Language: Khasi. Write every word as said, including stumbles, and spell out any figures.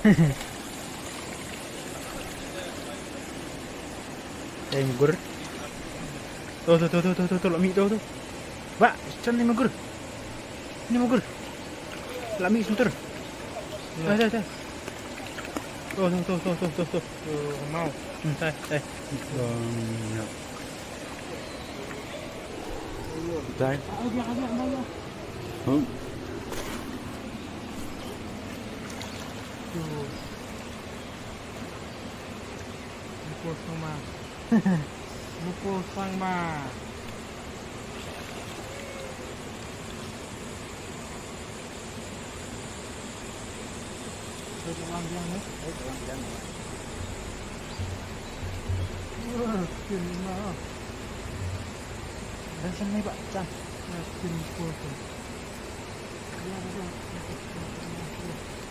Eh, mugur. Tuh, tuh, tuh, tuh, tuh, tuh, tuh, la mih, tuh, tuh. Ba, chan ni mugur. Ni mugur. La mih sentur. Tuh, tuh, tuh. Tuh, tuh, tuh, tuh, tuh, tuh, tuh. Tuh, mau. Hmm, tai, tai. Banyak. Dai. Hmm. Tuh. Mukul sang ma. Mukul sang ma. Tuh, tuh, lang biang ni. Eh, lang biang ni. Wah, kin ma. Dan sana, Pak. Chan. Nah, kin mukul tu.